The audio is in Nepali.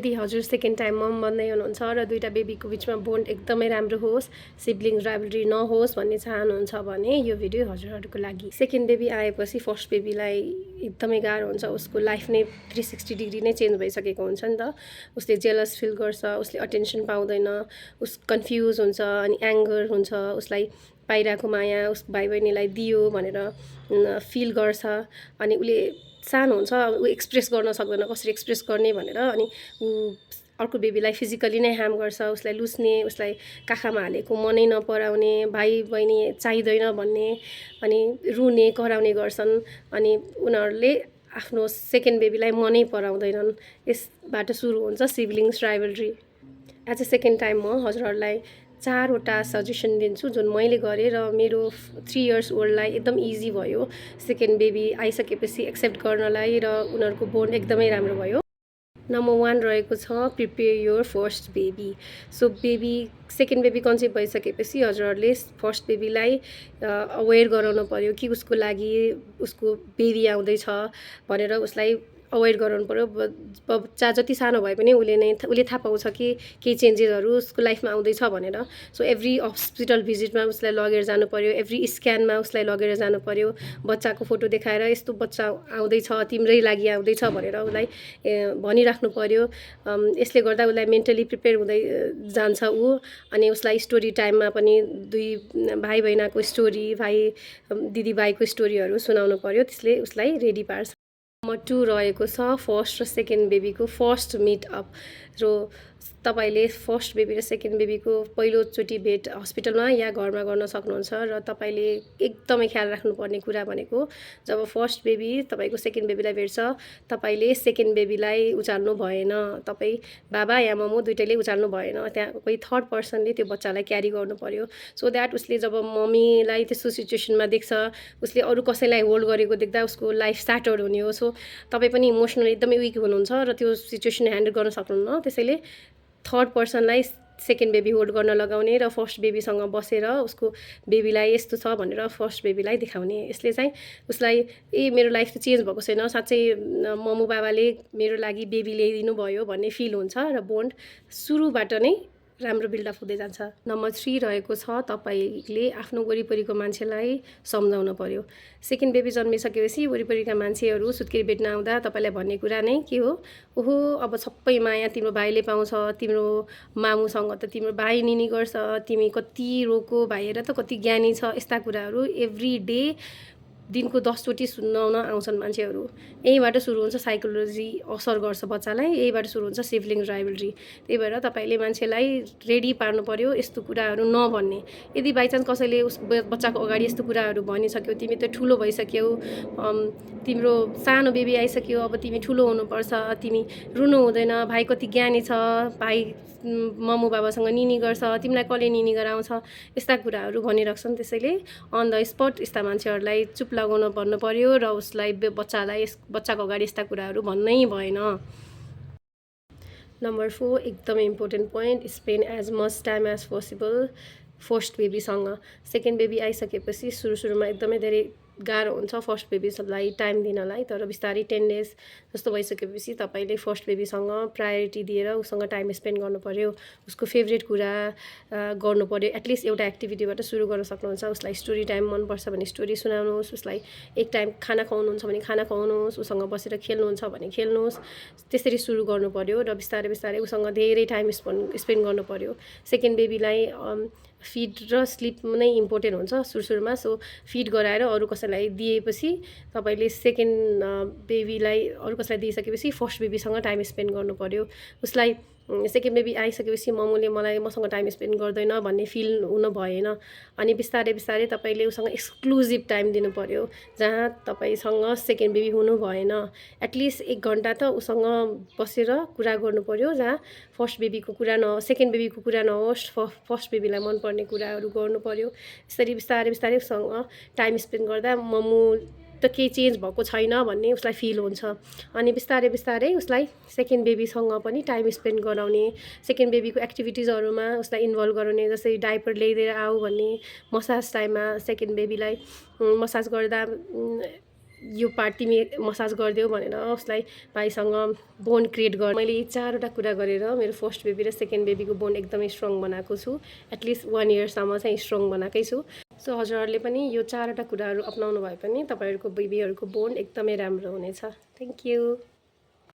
आन्टी हजुर सेकेन्ड टाइम मम बन्दै हुनुहुन्छ र दुईवटा बेबीको बिचमा बोन्ड एकदमै राम्रो होस्, सिब्लिङ राइभलरी नहोस् भन्ने चाहनुहुन्छ भने यो भिडियो हजुरहरूको लागि। सेकेन्ड बेबी आएपछि फर्स्ट बेबीलाई एकदमै गाह्रो हुन्छ, उसको लाइफ नै 360 डिग्री नै चेन्ज भइसकेको हुन्छ नि त। उसले जेलस फिल गर्छ, उसले अटेन्सन पाउँदैन, उस कन्फ्युज हुन्छ अनि एङ्गर हुन्छ, उसलाई पाइरहेको माया उस भाइ बहिनीलाई दियो भनेर फिल गर्छ अनि उसले सानो हुन्छ, ऊ एक्सप्रेस गर्न सक्दैन कसरी एक्सप्रेस गर्ने भनेर। अनि ऊ अर्को बेबीलाई फिजिकली नै हार्म गर्छ, उसलाई लुस्ने, उसलाई काखामा हालेको मनै नपराउने, भाइ बहिनी चाहिँदैन भन्ने अनि रुने कराउने गर्छन्। अनि उनीहरूले आफ्नो सेकेन्ड बेबीलाई मनै पराउँदैनन्। यसबाट सुरु हुन्छ siblings rivalry. As a second time म हजुरहरूलाई 4वटा सजेसन दिन्छु जुन मैले गरेँ र मेरो 3 इयर्स ओल्डलाई एकदम इजी भयो सेकेन्ड बेबी आइसकेपछि एक्सेप्ट गर्नलाई र उनीहरूको बोन्ड एकदमै राम्रो भयो। नम्बर 1 रहेको छ prepare your first baby. So second baby concept भइसकेपछि हजुरहरूले फर्स्ट बेबीलाई अवेर गराउनु पऱ्यो कि उसको लागि उसको बेबी आउँदैछ भनेर उसलाई अवेर गराउनु पऱ्यो। बच्चा जति सानो भए पनि उसले थाहा पाउँछ कि केही चेन्जेसहरू उसको लाइफमा आउँदैछ भनेर। सो एभ्री हस्पिटल भिजिटमा उसलाई लगेर जानु पऱ्यो, एभ्री स्क्यानमा उसलाई लगेर जानु पऱ्यो, बच्चाको फोटो देखाएर यस्तो बच्चा आउँदैछ तिम्रै लागि आउँदैछ भनेर उसलाई भनिराख्नु पऱ्यो। यसले गर्दा उसलाई मेन्टली प्रिपेयर हुँदै जान्छ ऊ। अनि उसलाई स्टोरी टाइममा पनि दुई भाइ बहिनीको स्टोरी, दिदीभाइको स्टोरीहरू सुनाउनु पऱ्यो, त्यसले उसलाई रेडी पार्छ। नम्बर 2 रहेको छ फर्स्ट र सेकेन्ड बेबीको फर्स्ट मिटअप। र तपाईँले फर्स्ट बेबी र सेकेन्ड बेबीको पहिलोचोटि भेट हस्पिटलमा या घरमा गर्न सक्नुहुन्छ। र तपाईँले एकदमै ख्याल राख्नुपर्ने कुरा भनेको जब फर्स्ट बेबी तपाईँको सेकेन्ड बेबीलाई भेट्छ तपाईँले सेकेन्ड बेबीलाई उचाल्नु भएन, तपाईँ बाबा या मम्मु दुइटैले उचाल्नु भएन, त्यहाँ कोही थर्ड पर्सनले त्यो बच्चालाई क्यारी गर्नु पऱ्यो। सो द्याट उसले जब मम्मीलाई त्यस्तो सिचुएसनमा देख्छ, उसले अरू कसैलाई होल्ड गरेको देख्दा उसको लाइफ स्याटर्ड हुने हो। सो तपाईँ पनि इमोसनली एकदमै विक हुनुहुन्छ र त्यो सिचुएसन ह्यान्डल गर्न सक्नुहुन्न, त्यसैले थर्ड पर्सनलाई सेकेन्ड बेबी होल्ड गर्न लगाउने र फर्स्ट बेबीसँग बसेर उसको बेबीलाई यस्तो छ भनेर फर्स्ट बेबीलाई देखाउने। यसले चाहिँ उसलाई मेरो लाइफ त चेन्ज भएको छैन, साँच्चै मम्मु बाबाले मेरो लागि बेबी ल्याइदिनु भयो भन्ने फिल हुन्छ र बोन्ड सुरुबाट नै राम्रो बिल्डअप हुँदै जान्छ। नम्बर 3 रहेको छ तपाईँले आफ्नो वरिपरिको मान्छेलाई सम्झाउन पऱ्यो। सेकेन्ड बेबी जन्मिसकेपछि वरिपरिका मान्छेहरू सुत्केरी भेट्न आउँदा तपाईँलाई भन्ने कुरा नै के हो, ओहो अब सबै माया तिम्रो भाइले पाउँछ, तिम्रो मामुसँग त तिम्रो भाइ निनी गर्छ, तिमी कति रोको भाइ हेर त कति ज्ञानी छ, यस्ता कुराहरू एभ्री डे दिनको 10 चोटि सुनाउन आउँछन् मान्छेहरू। यहीँबाट सुरु हुन्छ साइकोलोजी असर गर्छ बच्चालाई, यहीँबाट सुरु हुन्छ सिब्लिङ राइभलरी। त्यही भएर तपाईँले मान्छेलाई रेडी पार्नु पऱ्यो यस्तो कुराहरू नभन्ने। यदि बाइचान्स कसैले उस बच्चाको अगाडि यस्तो कुराहरू भनिसक्यो, तिमी त ठुलो भइसक्यौ, तिम्रो सानो बेबी आइसक्यो, अब तिमी ठुलो हुनुपर्छ, तिमी रुनु हुँदैन, भाइ कति ज्ञानी छ, भाइ मम्मु बाबासँग निनी गर्छ, तिमीलाई कसले निनी गराउँछ, यस्ता कुराहरू भनिराख्छन्। त्यसैले अन द स्पट यस्ता मान्छेहरूलाई चुप लगाउन भन्नु पऱ्यो र उसलाई बच्चाको अगाडि यस्ता कुराहरू भन्नै भएन। नम्बर 4 एकदमै important point, spend as much time as possible first बेबीसँग। सेकेन्ड बेबी आइसकेपछि सुरुमा एकदमै धेरै गाह्रो हुन्छ फर्स्ट बेबीलाई टाइम दिनलाई, तर बिस्तारै 10 डेज जस्तो भइसकेपछि तपाईँले फर्स्ट बेबीसँग प्रायोरिटी दिएर उसँग टाइम स्पेन्ड गर्नु पऱ्यो, उसको फेभरेट कुरा गर्नु पऱ्यो। एटलिस्ट एउटा एक्टिभिटीबाट सुरु गर्न सक्नुहुन्छ। उसलाई स्टोरी टाइम मनपर्छ भने स्टोरी सुनाउनुहोस्, उसलाई एक टाइम खाना खुवाउनुहुन्छ भने खाना खुवाउनुहोस्, उसँग बसेर खेल्नुहुन्छ भने खेल्नुहोस्। त्यसरी सुरु गर्नु पऱ्यो र बिस्तारै उसँग धेरै टाइम स्पेन्ड गर्नु पऱ्यो। सेकेन्ड बेबीलाई फिड र स्लिप नै इम्पोर्टेन्ट हुन्छ सुरुमा। सो फिड गराएर अरू कसैलाई दिएपछि तपाईँले सेकेन्ड बेबीलाई अरू कसैलाई दिइसकेपछि फर्स्ट बेबीसँग टाइम स्पेन्ड गर्नु पऱ्यो। उसलाई सेकेन्ड बेबी आइसकेपछि मलाई मसँग टाइम स्पेन्ड गर्दैन भन्ने फिल हुन भएन। अनि बिस्तारै तपाईँले उसँग एक्सक्लुजिभ टाइम दिनु पऱ्यो, जहाँ तपाईँसँग सेकेन्ड बेबी हुनु भएन। एटलिस्ट 1 घन्टा त उसँग बसेर कुरा गर्नु पऱ्यो, जहाँ सेकेन्ड बेबीको कुरा नहोस्, फर्स्ट बेबीलाई मनपर्ने कुराहरू गर्नु पऱ्यो। यसरी बिस्तारै उसँग टाइम स्पेन्ड गर्दा मम्मु त केही चेन्ज भएको छैन भन्ने उसलाई फिल हुन्छ। अनि बिस्तारै उसलाई सेकेन्ड बेबीसँग पनि टाइम स्पेन्ड गराउने, सेकेन्ड बेबीको एक्टिभिटिजहरूमा उसलाई इन्भल्भ गराउने, जस्तै डाइपर ल्याइदिएर आऊ भन्ने, मसाज टाइममा सेकेन्ड बेबीलाई मसाज गर्दा यो पार्ट तिमी मसाज गरिदेऊ भनेर उसलाई भाइसँग बोन्ड क्रिएट गर। मैले यी 4वटा कुरा गरेर मेरो फर्स्ट बेबी र सेकेन्ड बेबीको बोन्ड एकदमै स्ट्रङ बनाएको छु। एटलिस्ट 1 इयरसम्म चाहिँ स्ट्रङ बनाएकै छु। सो हजुरहरूले पनि यो 4वटा कुराहरू अपनाउनु भए पनि तपाईँहरूको बेबीहरूको बोन्ड एकदमै राम्रो हुनेछ। Thank you.